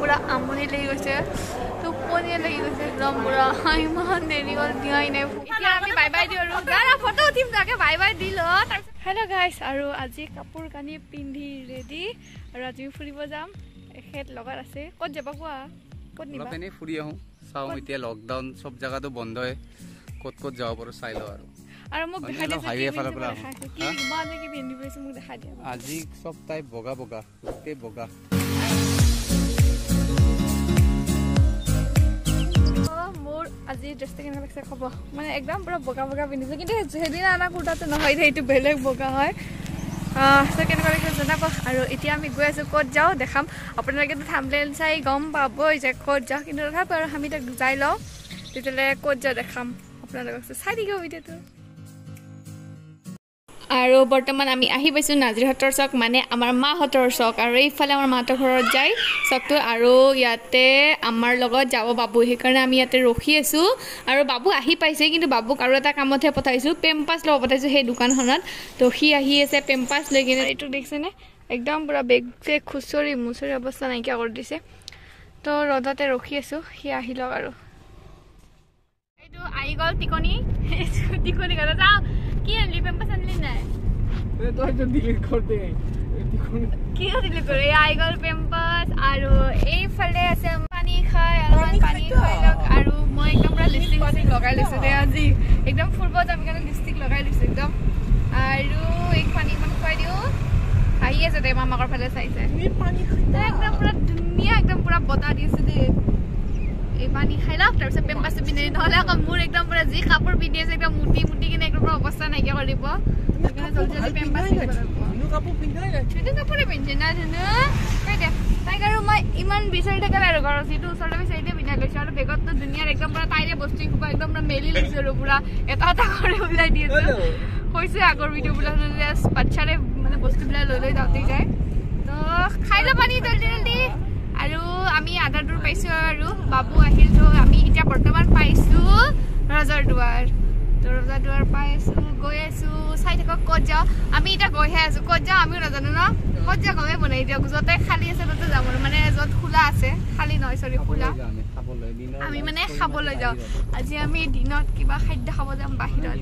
পূৰা আমনি লাগি গৈছে, টোপনিয়ে লাগি গৈছে একদম পূৰা। ইমান দেৰি হ'ল, দিয়াই নাই। এতিয়া আমি বাই বাই দিওঁ আৰু দাদা ফটো উঠিম, তাকে বাই বাই দি ল। তাৰপিছত হেল্ল' গাইছ, আৰু আজি কাপোৰ কানি পিন্ধি ৰেডি আৰু আজি ফুৰিব যাম। এখেত লগত আছে। ক'ত যাবা কোৱা? ক'ত নিবা? অলপ এনেই ফুৰি আহোঁ, চাওঁ। এতিয়া লকডাউন চব জেগাতো বন্ধই, ক'ত ক'ত যাব পাৰোঁ চাই লওঁ। আৰু আৰু মোক দেখাই দিয়া, কি মই আজি কি পিন্ধি গৈছোঁ মোক দেখাই দিয়া। আজি চব টাইপ বগা বগা, গোটেই বগা। মোৰ আজি ড্ৰেছটো কেনেকুৱা লাগিছে ক'ব? মানে একদম পূৰা বগা বগা পিন্ধিছোঁ, কিন্তু সেইদিনা অনা কুৰ্তাটো নহয় দেই, এইটো বেলেগ বগা হয়। চ' কেনেকুৱা লাগিছে জনাব। আৰু এতিয়া আমি গৈ আছোঁ, ক'ত যাওঁ দেখাম। আপোনালোকেতো থাম্বনেইল চাই গম পাবই যে ক'ত যাওঁ, কিন্তু তথাপিও আৰু আমি তাক যাই লওঁ, তেতিয়াহ'লে ক'ত যাওঁ দেখাম আপোনালোকক। চাই থাকিব ভিডিঅ'টো। আৰু বৰ্তমান আমি আহি পাইছোঁ নাজিৰহঁতৰ চক, মানে আমাৰ মাহঁতৰ চক। আৰু এইফালে আমাৰ মাহঁতৰ ঘৰত যায় চকটো। আৰু ইয়াতে আমাৰ লগত যাব বাবু, সেইকাৰণে আমি ইয়াতে ৰখি আছোঁ। আৰু বাবু আহি পাইছে, কিন্তু বাবুক আৰু এটা কামতহে পঠাইছোঁ, পেম্পাছ ল'ব পঠাইছোঁ সেই দোকানখনত। তো সি আহি আছে পেম্পাছ লৈ কিনে। এইটো দেখিছেনে, একদম পূৰা বেগ চেগ খুচৰি মুচৰি অৱস্থা নাইকিয়া কৰি দিছে। তো ৰ'দতে ৰখি আছোঁ, সি আহি লওক। আৰু এইটো আহি গ'ল টিকনি, টিকনি কথা যাওঁ। কি আনলি? পেম্পাছ আনলি নাই? কি দিলি কৰে? আহি গ'ল পেম্পাছ। আৰু এইফালে আছে পানী খাই, অলপমান পানী খাই লওক। আৰু মই একদম পুৰা লিপষ্টিক চিপষ্টিক লগাই লৈছোঁ দেই আজি, একদম ফুৰিব যাম কাৰণে লিপষ্টিক লগাই লৈছোঁ একদম। আৰু এই পানী অকণ খুৱাই দিওঁ। আহি আছে দে, মামাকৰ ফালে চাইছে। একদম পুৰা ধুনীয়া, একদম পুৰা বতাহ দি আছে দেই। এই পানী খাই লওক, তাৰপিছত পেম্পাছটো পিন্ধি, নহ'লে আকৌ মোৰ একদম পুৰা যি কাপোৰ পিন্ধি আছে একদম মুটি মুটি কিনে একদম পুৰা অৱস্থা নাইকিয়া কৰি দিব। সেইকাৰণে জলদি জলদি পেম্পাছ পিন্ধিব লাগিব। ধুনু কাপোৰে পিন্ধিছে না ধুনু? কৈ দে তাইক। আৰু মই ইমান বিচাৰি থকা নাই আৰু ঘৰত যিটো ওচৰতে বিচাৰিতে পিন্ধাই লৈছোঁ। আৰু বেগততো ধুনীয়াৰ একদম পুৰা তাইৰে বস্তু সোপা একদম পুৰা মেলি লৈছোঁ আৰু পুৰা এটা এটা কৰি ওলাই দি আছোঁ। কৈছে আগৰ ভিডিঅ'বিলাক বাচ্ছাৰে মানে বস্তুবিলাক লৈ লৈ যাওঁতেই যায়। তো খাই ল পানী জলদি জলদি। আৰু আমি আধা দূৰ পাইছোঁ আৰু বাবু আহিল। তো আমি এতিয়া বৰ্তমান পাইছোঁ ৰজাৰ দুৱাৰ। তো ৰজাৰ দুৱাৰ পাই আছোঁ, গৈ আছোঁ। চাই থাকক ক'ত যাওঁ। আমি এতিয়া গৈহে আছোঁ, ক'ত যাওঁ আমিও নাজানো ন, ক'ত যাওঁ গমেই পোৱা নাই। এতিয়া য'তে খালী আছে তাতে যাম আৰু, মানে য'ত খোলা আছে, খালী নহয় চৰি খোলা। আমি মানে খাবলৈ যাওঁ আজি। আমি দিনত কিবা খাদ্য খাব যাম বাহিৰত,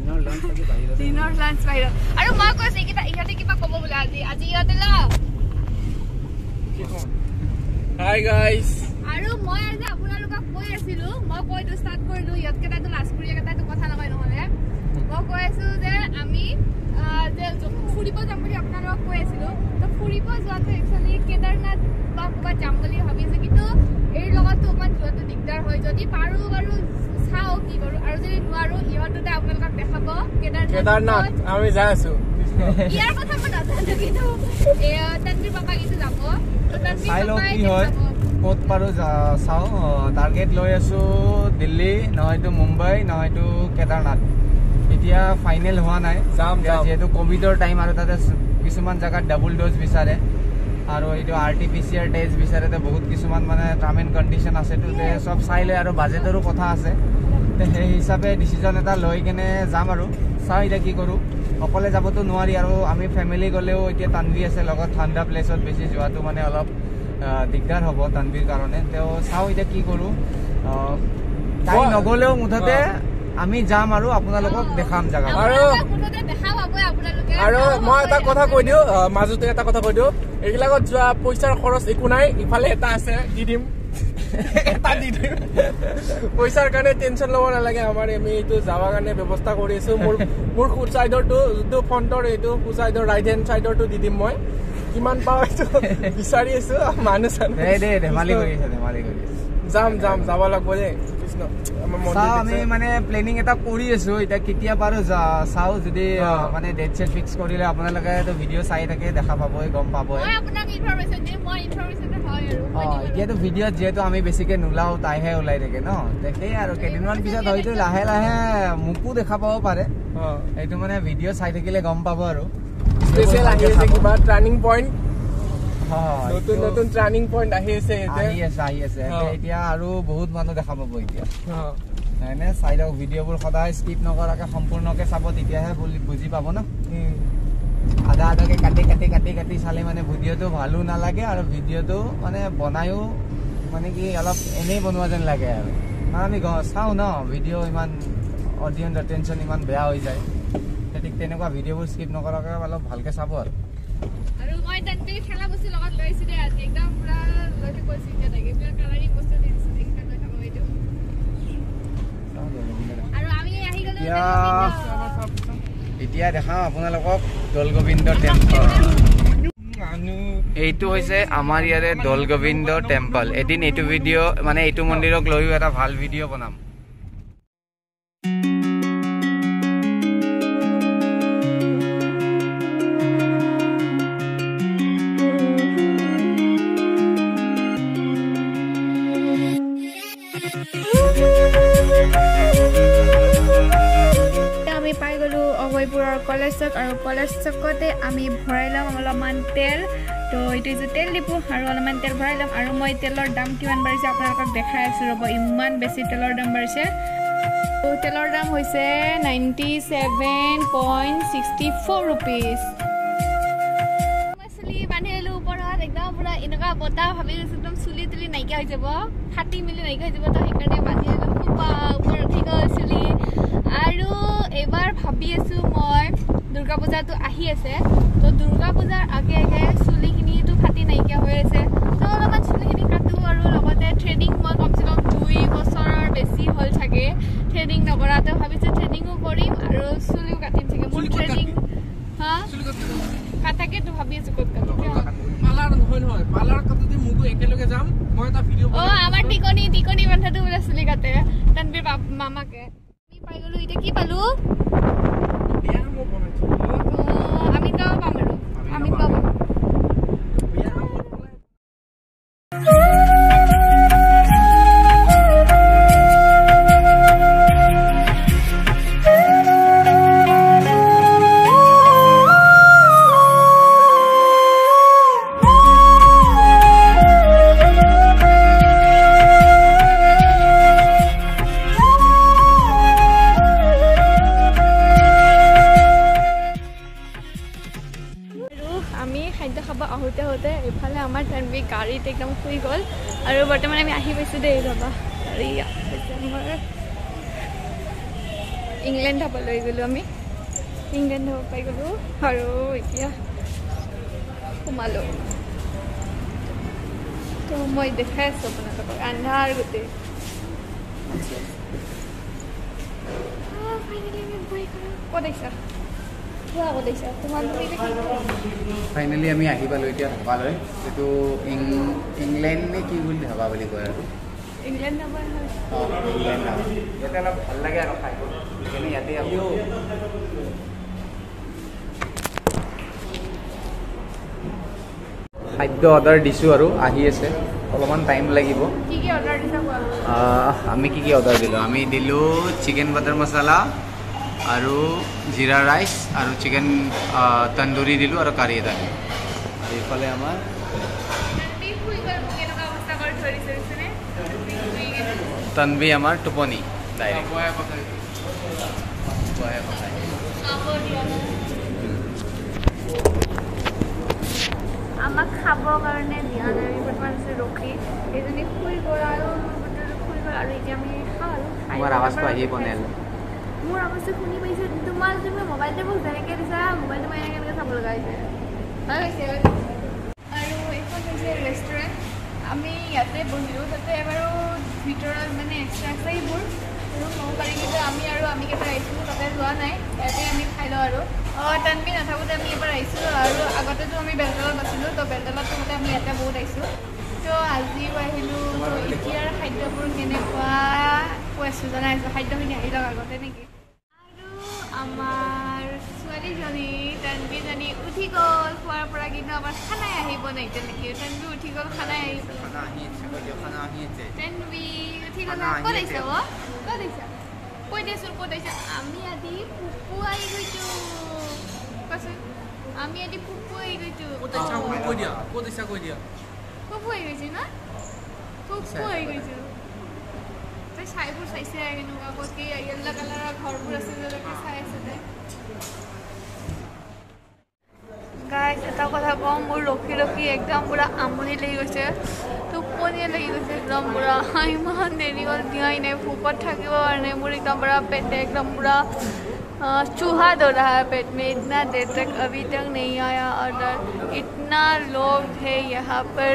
দিনৰ লাঞ্চ বাহিৰত। আৰু মই কৈছোঁ এইকেইটা ইহঁতে কিবা ক'ব বোলে আজি, আজি ইহঁতে ল। Hi guys. আৰু মই আজি আপোনালোকক কৈ আছিলো, মই কৈ দিওঁ ষ্টাৰ্ট কৰিলো, ইহঁত কেইটাতো লাজকুৰীয়া কেইটাতো কথা নকয় নহ'লে। মই কৈ আছো যে আমি যে ফুৰিব যাম বুলি আপোনালোকক কৈ আছিলো। তো ফুৰিব যোৱাটো একচুৱেলি কেদাৰনাথ বা ক'ৰবাত যাম বুলি ভাবিছো, কিন্তু এই লগতো অকণমান যোৱাটো দিগদাৰ হয়। যদি পাৰো বাৰু চাওঁ কি কৰোঁ, আৰু যদি নোৱাৰো ইহঁত দুটা আপোনালোকক দেখাব কেদাৰনাথ আমি যাই আছো। ইয়াৰ কথা মই নাজানো, কিন্তু তানবীৰ পাপা কিন্তু যাব। চাই লওঁ কি হয়, ক'ত পাৰোঁ চাওঁ। টাৰ্গেট লৈ আছোঁ দিল্লী, নহয়তো মুম্বাই, নহয়তো কেদাৰনাথ। এতিয়া ফাইনেল হোৱা নাই, যাম যিহেতু ক'ভিডৰ টাইম আৰু তাতে কিছুমান জেগাত ডাবুল ড'জ বিচাৰে আৰু এইটো RT-PCR test বিচাৰে। তো বহুত কিছুমান মানে টাৰ্ম এণ্ড কণ্ডিশ্যন আছেতো, তে চব চাই লৈ আৰু বাজেটৰো কথা আছে। সেই হিচাপে ডিচিশ্যন এটা লৈ কেনে যাম আৰু চাওঁ এতিয়া কি কৰোঁ। অকলে যাবতো নোৱাৰি আৰু আমি ফেমিলি গ'লেও এতিয়া তানভি আছে লগত, ঠাণ্ডা প্লেচত বেছি যোৱাটো মানে অলপ দিগদাৰ হ'ব তানভিৰ কাৰণে। তেওঁ চাওঁ এতিয়া কি কৰোঁ। তাই নগ'লেও মুঠতে আমি যাম আৰু আপোনালোকক দেখাম জেগা। আৰু মই এটা কথা কৈ দিওঁ, মাজতে এটা কথা কৈ দিওঁ, এইবিলাকত যোৱা পইচাৰ খৰচ একো নাই। ইফালে এটা আছে দি দিম, এটা দি দিম, পইচাৰ কাৰণে টেনশ্যন ল'ব নালাগে। আমাৰ আমি এইটো যাবৰ কাৰণে ব্যৱস্থা কৰি আছো। মোৰ সু চাইডৰটো যোনটো ফ্ৰণ্টৰ এইটো সু চাইডৰ ৰাইট হেণ্ড চাইডৰটো দি দিম মই, কিমান পাওঁ এইটো বিচাৰি আছো। মানুহ চানুহ ধেমালি কৰি আছে, ধেমালি কৰি আছে। যাম যাম যাব লাগিব দেই। কৃষ্ণ, আমি মানে প্লেনিং এটা কৰি আছো এতিয়া, কেতিয়া পাৰো চাওঁ। যদি মানে ডেট চেট ফিক্স কৰিলে আপোনালোকে ভিডিঅ' চাই থাকে, দেখা পাবই, গম পাবই। এতিয়াতো ভিডিঅ'ত যিহেতু আমি বেছিকে নোলাও, তাইহে ওলাই থাকে ন, সেই আৰু কেইদিনমান পিছত হয়তো লাহে লাহে মোকো দেখা পাব পাৰে। সেইটো মানে ভিডিঅ' চাই থাকিলে গম পাব। আৰু স্পেচিয়েল আহি আছে কিবা টাৰ্ণিং পইণ্ট, নতুন নতুন টাৰ্ণিং পইণ্ট আহি আছে, আহি আছে, আহি আছে এতিয়া। আৰু বহুত মানুহ দেখা পাব এতিয়া, হয়নে? চাই লওক ভিডিঅ'বোৰ, সদায় স্কিপ নকৰাকে সম্পূৰ্ণকে চাব, তেতিয়াহে বুজি পাব ন। আধা আধাকে কাটি কাটি কাটি কাটি চালে মানে ভিডিঅ'টো ভালো নালাগে আৰু ভিডিঅ'টো মানে বনায়ো মানে কি অলপ এনেই বনোৱা যেন লাগে আৰু। মানে আমি চাওঁ ন ভিডিঅ', ইমান অডিয়েঞ্চ এটেনশ্যন ইমান বেয়া হৈ যায়। ঠিক তেনেকুৱা ভিডিঅ'বোৰ স্কিপ নকৰাকৈ অলপ ভালকৈ চাব আৰু। আৰু মই তাতে খেলা বস্তু লগত লৈ আহিছোঁ দেই আজি, একদম পুৰা লৈ থাকোঁ এতিয়া তাকে এইবিলাক কালাৰিং বস্তু দি দিছোঁ, এইকেইটা লৈ থাকোঁ এইটো। আৰু আমি আহি গ'লো। এতিয়া দেখাওঁ আপোনালোকক দৌল গোবিন্দ টেম্পল। এইটো হৈছে আমাৰ ইয়াৰে দৌল গোবিন্দ টেম্পল। এদিন এইটো ভিডিঅ' মানে এইটো মন্দিৰক লৈও এটা ভাল ভিডিঅ' বনাম। আমি পাই গ'লোঁ অভয়পুৰৰ কলেজ চক, আৰু কলেজ চকতে আমি ভৰাই ল'ম অলপমান তেল। তো এইটো হৈছে তেল ডিপু, আৰু অলপমান তেল ভৰাই ল'ম। আৰু মই তেলৰ দাম কিমান বাঢ়িছে আপোনালোকক দেখাই আছোঁ ৰ'ব, ইমান বেছি তেলৰ দাম বাঢ়িছে। তো তেলৰ দাম হৈছে 97.64 ৰুপিজ। মই চুলি বান্ধি আহিলোঁ ওপৰত, একদম পূৰা এনেকুৱা বতাহ ভাবি গৈছোঁ একদম চুলি তুলি নাইকিয়া হৈ যাব, ফাটি মেলি নাইকিয়া হৈ যাব। তো সেইকাৰণে বান্ধি আহিলোঁ, ওপৰত উঠি গ'ল চুলি। আৰু এইবাৰ ভাবি আছোঁ মই, দুৰ্গা পূজাটো আহি আছে, তো দুৰ্গা পূজাৰ আগে আগে চুলিখিনিতো ফাটি নাইকিয়া হৈ আছে, তো অলপমান চুলিখিনি কাটোঁ। আৰু লগতে থ্ৰেডিং মই কমচে কম 2 বছৰৰ বেছি হ'ল চাগে থ্ৰেডিং নকৰা, তো ভাবিছোঁ থ্ৰেডিঙো কৰিম আৰু চুলিও কাটিম চাগে। মোৰ থ্ৰেডিং হা কাটাকেতো ভাবি আছোঁ ক'ত কাটো। অঁ, আমাৰ টিকনি টিকনি বান্ধাটো বোলে চুলি কাটে তানবীৰ মামাকে। আমি পাই গ'লো, এতিয়া কি পালো আমি তো পাম আৰু আমি পাম। আমি খাদ্য খাব আহোঁতে আহোঁতে এইফালে আমাৰ তানবী গাড়ীত একদম শুই গ'ল। আৰু বৰ্তমান আমি আহি পাইছোঁ দেই ৰ'বা, আমাৰ ইংলেণ্ড ধাবা লৈ গ'লোঁ, আমি ইংলেণ্ড ধাবা পাই গ'লোঁ। আৰু এতিয়া সোমালোঁ, তো মই দেখাই আছোঁ আপোনালোকক আন্ধাৰ গোটেই। ফাইনেলি আমি বহি গ'লোঁ। ক'ত আহিছা? ফাইনেলি আমি আহি পালোঁ এতিয়া ধাবালৈ। এইটো ইংলেণ্ড নে কি বুলি ধাবা বুলি কয় আৰু, ইংলেণ্ড ধাবা। অঁ, ইংলেণ্ড ধাবা। ইয়াতে অলপ ভাল লাগে আৰু খাই, সেইকাৰণে ইয়াতে আহোঁ। খাদ্য অৰ্ডাৰ দিছোঁ আৰু আহি আছে, অলপমান টাইম লাগিব। কি কি অৰ্ডাৰ দিছা কোৱা? আমি কি কি অৰ্ডাৰ দিলোঁ? আমি দিলোঁ চিকেন বাটাৰ মছলা আৰু জিৰা ৰাইচ আৰু চিকেন তন্দুৰী দিলোঁ আৰু কাৰী এটা দিলোঁ। আৰু এইফালে আমাৰ তনবী আমাৰ টোপনি ডাইৰেক্ট। আমাক খাবৰ কাৰণে দিয়া নাই, আমি বৰ্তমান আছোঁ ৰখি। এইজনী শুই গ'ল আৰু শুই গ'ল, আৰু এতিয়া আমি খাওঁ আৰু। তোমাৰ আৱাজটো আহিয়ে পোৱা নাই। মোৰ আৱাজটো শুনি পাইছোঁ। তোমাৰ তুমি মোবাইলটো মোক যেনেকৈ দিছা, মোবাইলটো মই এনেকৈ এনেকৈ চাব লগা হৈছে। আৰু এইখন হৈছে ৰেষ্টুৰেণ্ট, আমি ইয়াতে বহিলোঁ। তাতে এবাৰো ভিতৰত মানে এক্সট্ৰা এক্সট্ৰা এইবোৰ ৰুম ল'ব পাৰি, কিন্তু আমি আৰু আমিকেইটা আহিছিলোঁ তাতে যোৱা নাই, ইয়াতে আমি খাই লওঁ আৰু। অঁ, তানবি নাথাকোঁতে আমি এবাৰ আহিছিলোঁ, আৰু আগতেতো আমি বেলতলাত আছিলোঁ, তো বেলতলাত থাকোঁতে আমি ইয়াতে বহুত আহিছোঁ। তো আজিও আহিলোঁ। তো এতিয়াৰ খাদ্যবোৰ কেনেকুৱা কৈ আছোঁ, জনাই আছোঁ। খাদ্যখিনি আহি লওক আগতে নেকি। আৰু আমাৰ ছোৱালীজনী তানবিজনী উঠি গ'ল খোৱাৰ পৰা, কিন্তু আমাৰ খানাই আহিব নাই এতিয়ালৈকে। তানবি উঠি গ'ল, খানাই আহিব। তানবি উঠি গ'ল। ক'ত আহিছা অ'? ক'ত আহিছা? কৈ দিয়াচোন ক'ত আহিছা? আমি আজি পুপু আহি গৈছোঁ। কোৱাচোন, আমি আজি পুপু আহি গৈছোঁ। পুপু আহি গৈছে ন? পুপু আহি গৈছোঁ। তই চাইবোৰ চাইছে কেনেকুৱা, ক'ত কি য়েল্ল' কালাৰৰ ঘৰবোৰ আছে, তেওঁলোকে চাই আছে। গাইজ গাইজ এটা কথা কওঁ, মোৰ ৰখি ৰখি একদম পূৰা আমনি লাগি গৈছে, টোপনিয়ে লাগি গৈছে একদম পূৰা। ইমান দেৰি হ'ল দিয়াই নাই, ভোকত থাকিব পৰা নাই মোৰ একদম পূৰা পেটে একদম পূৰা चूहा दौड़ रहा है पेट में। इतना देर तक अभी तक नहीं आया ऑर्डर, इतना लोग है यहाँ पर,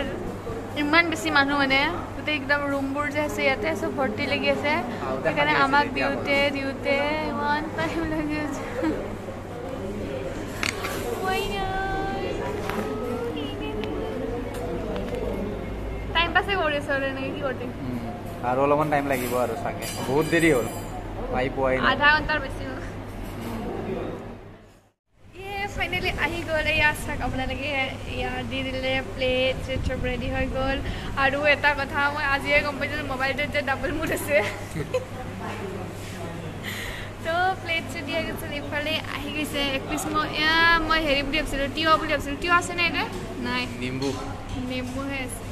ইমান বেছি মানুহ মানে গোটেই একদম ৰুমবোৰ যে আছে ইয়াতে চব ভৰ্তি লাগি আছে। সেইকাৰণে আমাক দিওঁতে দিওঁতে ইমান টাইম লাগি আছে। টাইম পাছে কৰি আছো আৰু এনেকৈ কি কৰিম আৰু অলপমান টাইম লাগিব আৰু চাগে, বহুত দেৰি হ'ল আহি পোৱাই নাই, আধা ঘণ্টাৰ বেছি হ'ল। ফাইনেলি আহি গ'ল। এয়া চাওক আপোনালোকে ইয়াত দি দিলে প্লেট চেট চব ৰেডি হৈ গ'ল। আৰু এটা কথা মই আজিয়ে গম পাইছোঁ, মোবাইলটোত যে ডাবল মুড আছে। তো প্লেট চেট দিয়া গৈছিল, ইফালে আহি গৈছে এক পিচ। মই এয়া মই হেৰি বুলি ভাবিছিলোঁ, তিয়হ বুলি ভাবিছিলোঁ। তিয়হ আছেনে এতিয়া? নাই, নেম্বু, নেম্বুহে আছে।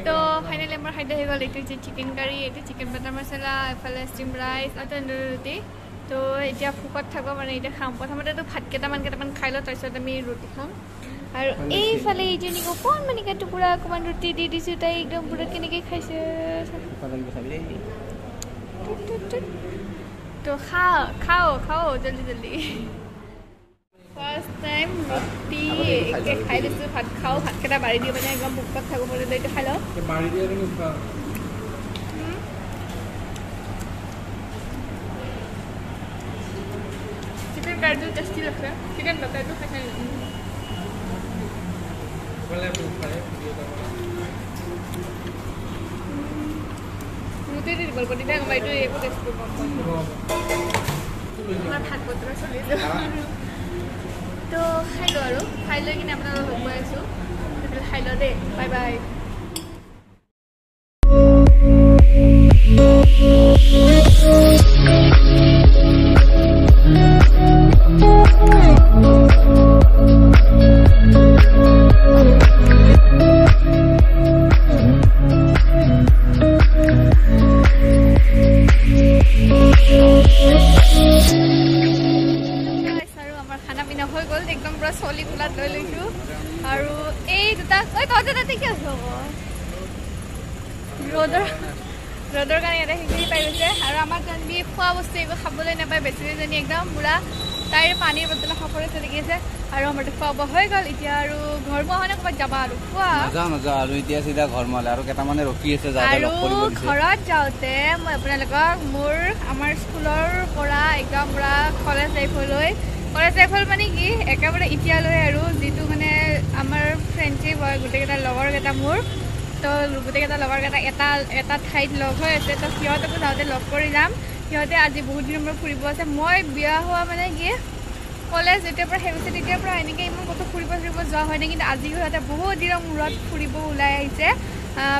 তো ফাইনেলি আমাৰ খাদ্য হৈ গ'ল। এইটো হৈছে চিকেন কাৰী, এইটো চিকেন বাটাৰ মছলা, এইফালে ষ্টিম ৰাইচ আৰু তন্দুৰী ৰুটি। তো এতিয়া ভোকত থাকোঁ মানে এতিয়া খাম। প্ৰথমতেতো ভাত কেইটামান কেইটামান খাই লওঁ, তাৰপিছত আমি ৰুটি খাম। আৰু এইফালে এইজনীক অকণমানিকে টুকুৰা অকণমান ৰুটি দি দিছোঁ, তাই একদম পূৰা কেনেকৈ খাইছে। তো খাওঁ খাওঁ খাওঁ জল্দি জল্দি। ফাৰ্ষ্ট টাইম ৰুটি খাই দিছোঁ, ভাত খাওঁ, ভাতকেইটা বাঢ়ি দিওঁ মানে একদম ভোকত থাকোঁ মানে এইটো খাই লওঁ। চিকেন কাৰীটো টেষ্টি লাগছে, চিকেন বাটাৰটো খাই খাই ৰুটি দি দিব লাগিব, তেতিয়া গম পাই এইটো একো টেষ্টটো গম পাম। আমাৰ ভাত বতৰা চলি আছে। তো খাই লওঁ আৰু খাই লৈ কিনে আপোনালোকক লগ পাই আছোঁ। খাই লওঁ দেই, বাই বাই। হৈ গ'ল একদম পুৰা চলি খোলাত লৈ লৈছোঁ। আৰু এই দুটা তহঁতে তাতে কি আছ ৰ'দৰ ৰ'দৰ কাৰণে ইয়াতে সেইখিনি পাই গৈছে। আৰু আমাৰ তনবি খোৱা বস্তু একো খাবলৈ নাপায়, বেচেৰীজনী একদম পুৰা তাইৰ পানীৰ বটল খাবলৈ লাগি আছে। আৰু আমাৰতো খোৱা বোৱা হৈ গ'ল, এতিয়া আৰু ঘৰ মোৱা হয় নে ক'ৰবাত যাবা আৰু খোৱা নাযাওঁ আৰু এতিয়া চিধা ঘৰ মোৱালে আৰু কেইটামানে ৰখি আছে। আৰু ঘৰত যাওঁতে মই আপোনালোকক মোৰ আমাৰ স্কুলৰ পৰা একদম পুৰা কলেজ লাইফলৈ, কলেজ লাইফৰ মানে কি একেবাৰে এতিয়ালৈ আৰু যিটো মানে আমাৰ ফ্ৰেণ্ডশ্বিপ হয় গোটেইকেইটা লগৰকেইটা মোৰ, তো গোটেইকেইটা লগৰকেইটা এটা এটা ঠাইত লগ হৈ আছে। তো সিহঁতকো যাওঁতে লগ কৰি যাম। সিহঁতে আজি বহুত দিনৰ মূৰত ফুৰিব আছে। মই বিয়া হোৱা মানে কি কলেজ যেতিয়াৰ পৰা শেষ হৈছে তেতিয়াৰ পৰা এনেকৈ ইমান ক'তো ফুৰিব ফুৰিব যোৱা হয় নাই, কিন্তু আজি সিহঁতে বহুত দিনৰ মূৰত ফুৰিব ওলাই আহিছে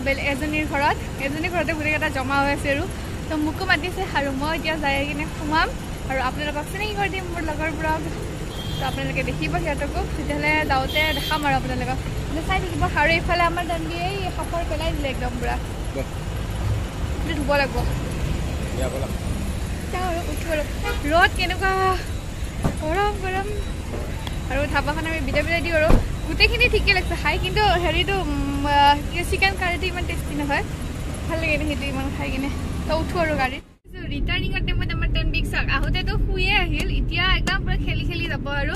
বেলেগ এজনীৰ ঘৰত। এজনীৰ ঘৰতে গোটেইকেইটা জমা হৈ আছে আৰু তো মোকো মাতিছে আৰু মই এতিয়া যাই কিনে সোমাম আৰু আপোনালোকক চিনাকি কৰি দিম মোৰ লগৰবোৰক। তো আপোনালোকে দেখিব সিহঁতকো, তেতিয়াহ'লে যাওঁতে দেখাম আৰু আপোনালোকক চাই থাকিব। আৰু এইফালে আমাৰ দান্দি এই সাপৰ পেলাই দিলে একদম পূৰা, ধুব লাগিব। যাওঁ আৰু উঠিব আৰু ৰ'দ কেনেকুৱা গৰম গৰম। আৰু ধাবাখন আমি বিদায় বিদায় দিওঁ আৰু গোটেইখিনি ঠিকে লাগিছে খাই, কিন্তু হেৰিটো চিকেন কাৰীটো ইমান টেষ্টি নহয়, ভাল লাগে সেইটো ইমান খাই কিনে। তো উঠো আৰু গাড়ীত। ৰিটাৰ্ণিঙৰ টাইমত আমাৰ তনবিক চাওক, আহোঁতেতো শুয়ে আহিল, এতিয়া একদম পূৰা খেলি খেলি যাব। আৰু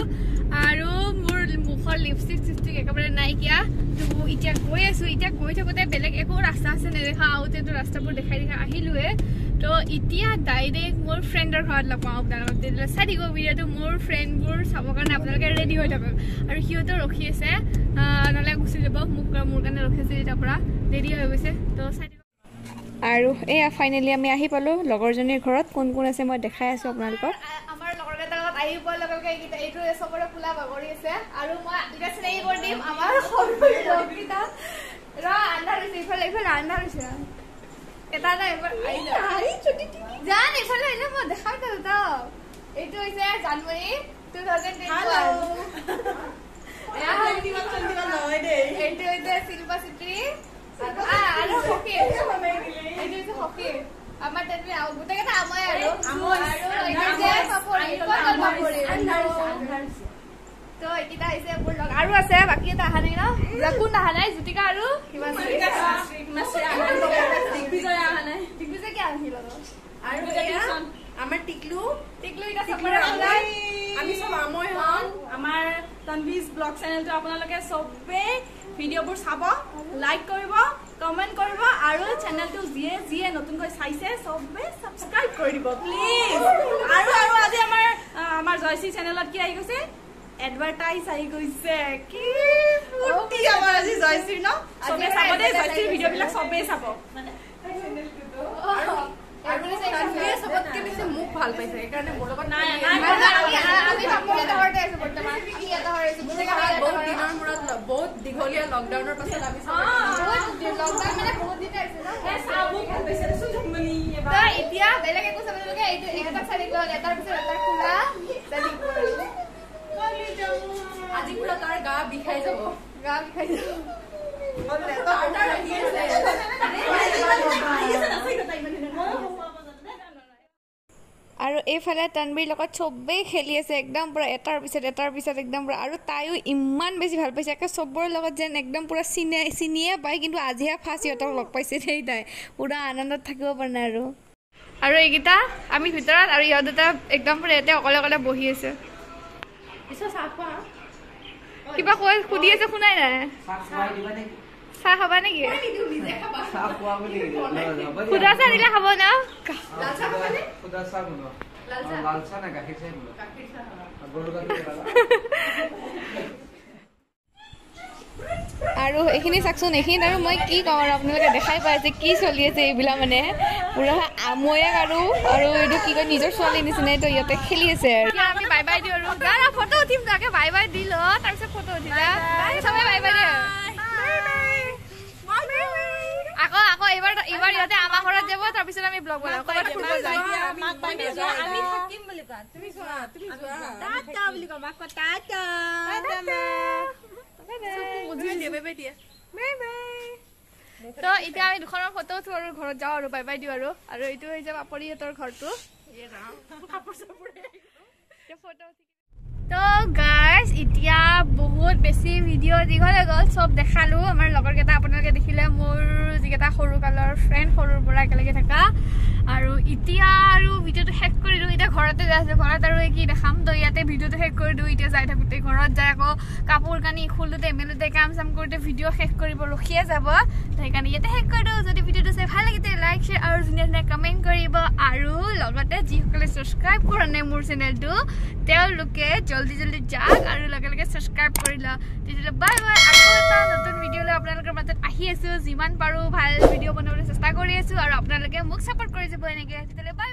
আৰু মোৰ মুখৰ লিপষ্টিক চিপষ্টিক একেবাৰে নাইকিয়া। তো এতিয়া গৈ আছোঁ, এতিয়া গৈ থাকোঁতে বেলেগ একো ৰাস্তা আছে নেদেখা, আহোঁতেতো ৰাস্তাবোৰ দেখাই দেখাই আহিলোৱে। তো এতিয়া ডাইৰেক্ট মোৰ ফ্ৰেণ্ডৰ ঘৰত লগ পাওঁ আপোনালোকক, তেতিয়াহ'লে চাই থাকিব ভিডিঅ'টো। মোৰ ফ্ৰেণ্ডবোৰ চাবৰ কাৰণে আপোনালোকে ৰেডি হৈ থাকক। আৰু সিহঁতেও ৰখি আছে, নহ'লে গুচি যাব, মোক মোৰ কাৰণে ৰখি আছে তেতিয়াৰ পৰা, দেৰি হৈ গৈছে। তো চাই থাকিব। আৰু এয়া ফাইনেলি আমি আহি পালোঁ লগৰজনীৰ ঘৰত। কোন কোন আছে মই দেখাই আছোঁ আপোনালোকক। আমাৰ লগৰকেইটাৰ লগত আহি পোৱাৰ লগে লগে এইকেইটা এইটো চবৰে খোলা বাগৰি আছে। আৰু মই এতিয়া চিনাকি কৰি দিম আমাৰ সৰু লগকেইটা। ৰ আন্ধাৰ হৈছে, ইফালে ইফালে আন্ধাৰ হৈছে। এটা এটা জান ইফালে আহিলে মই দেখাম তহঁতক। এইটো হৈছে জানুৱাৰী 2021। এইটো হৈছে শিল্পা চেত্ৰী আৰু সখী। এইটো হৈছে সখী আমাৰ তাত গোটেইকেইটা আমই। আৰু তো এইকেইটা হৈছে মোৰ লগ। আৰু আছে বাকী এটা অহা নাই ন কোন অহা নাই জ্যোতিকা আৰু দিগ্বিজয় কি আহিল আৰু আমাৰ টিকলু টিকলু আমি চব আমৈ হন আমাৰ তনভিজ ব্লগ চেনেলটো আপোনালোকে চবেই ভিডিঅ'বোৰ চাব লাইক কৰিব কমেণ্ট কৰিব আৰু চেনেলটো যিয়ে যিয়ে নতুনকৈ চাইছে চবে ছাবস্ক্ৰাইব কৰি দিব প্লিজ। আৰু আৰু আজি আমাৰ আমাৰ জয়শ্ৰী চেনেলত কি আহি গৈছে এডভাৰটাইজ আহি গৈছে কি ফূৰ্তি আমাৰ আজি জয়শ্ৰী ন চবে চাব দেই জয়শ্ৰীৰ ভিডিঅ'বিলাক চবেই চাব মানে চবতকে বেছি মোক ভাল পাইছে সেইকাৰণে মোৰ লগত বহুত দিনৰ মূৰত বহুত দীঘলীয়া লকডাউনৰ পাছত আমি এতিয়া বেলেগ একো চাব নালাগে এইটো এটাক চাই থাকিলে হ'ল এটাৰ পিছত এটা খোলা আজি পুৰা তাৰ গা বিষাই যাব গা বিষাই যাব আৰু এইফালে তনবীৰ লগত চবেই খেলি আছে একদম পূৰা এটাৰ পিছত এটাৰ পিছত একদম পূৰা আৰু তাইও ইমান বেছি ভাল পাইছে একে চবৰে লগত যেন একদম পূৰা চিনিয়ে পায় কিন্তু আজিহে ফাৰ্ষ্ট সিহঁতক লগ পাইছে দেই তাই পূৰা আনন্দত থাকিব পৰা নাই আৰু আৰু এইকেইটা আমি ভিতৰত আৰু ইহঁত দুটা একদম পূৰা ইয়াতে অকলে অকলে বহি আছে কিবা কৈ সুধি আছে শুনাই নাই চাহ খাবা নেকি সুধা চাহ দিলে খাব ন আৰু এইখিনি চাওকচোন এইখিনিত আৰু মই কি কওঁ আৰু আপোনালোকে দেখাই পাইছে কি চলি আছে এইবিলাক মানে পুৰা আমৈয়াক আৰু আৰু এইটো কি কয় নিজৰ ছোৱালী নিচিনাই তো ইয়াতে খেলি আছে আৰু আমি বাই বাই দিওঁ আৰু ফটো উঠিম তাকে বাই বাই দি ল তাৰপিছত ফটো উঠি যা চবে বাই বাই দিয়ে আকৌ আকৌ এইবাৰ এইবাৰ ইহঁতে আমাৰ ঘৰত যাব তাৰপিছত আমি ব্লগ বনাম ক'ৰবাত ফুৰিব যাম তো এতিয়া আমি দুখনৰ ফটো উঠো আৰু ঘৰত যাওঁ আৰু বাই বাই দিওঁ আৰু আৰু এইটো হৈছে পাপৰিহঁতৰ ঘৰটো ফটো। তো গাইজ এতিয়া বহুত বেছি ভিডিঅ' দীঘল হৈ গ'ল চব দেখালোঁ আমাৰ লগৰকেইটা আপোনালোকে দেখিলে মোৰ যিকেইটা সৰুকালৰ ফ্ৰেণ্ড সৰুৰ পৰা একেলগে থকা আৰু এতিয়া আৰু ভিডিঅ'টো শেষ কৰি দিওঁ এতিয়া ঘৰতে যাই আছোঁ ঘৰত আৰু কি দেখাম তো ইয়াতে ভিডিঅ'টো শেষ কৰি দিওঁ এতিয়া যাই থাকোঁতে ঘৰত যাই আকৌ কাপোৰ কানি খোলোঁতে মেলোঁতে কাম চাম কৰোঁতে ভিডিঅ' শেষ কৰিব ৰখিয়ে যাব সেইকাৰণে ইয়াতে শেষ কৰি দিওঁ যদি ভিডিঅ'টো চাই ভাল লাগিছে লাইক শ্বেয়াৰ আৰু ধুনীয়া ধুনীয়া কমেণ্ট কৰিব আৰু লগতে যিসকলে ছাবস্ক্ৰাইব কৰা নাই মোৰ চেনেলটো তেওঁলোকে জলদি জলদি যাওক আৰু লগে লগে ছাবস্ক্ৰাইব কৰি লওক তেতিয়াহ'লে বাই বাই আকৌ এটা নতুন ভিডিঅ' লৈ আপোনালোকৰ মাজত আহি আছোঁ যিমান পাৰোঁ ভাল ভিডিঅ' বনাবলৈ চেষ্টা কৰি আছোঁ আৰু আপোনালোকে মোক ছাপোৰ্ট কৰি যাব এনেকৈ তেতিয়াহ'লে বাই।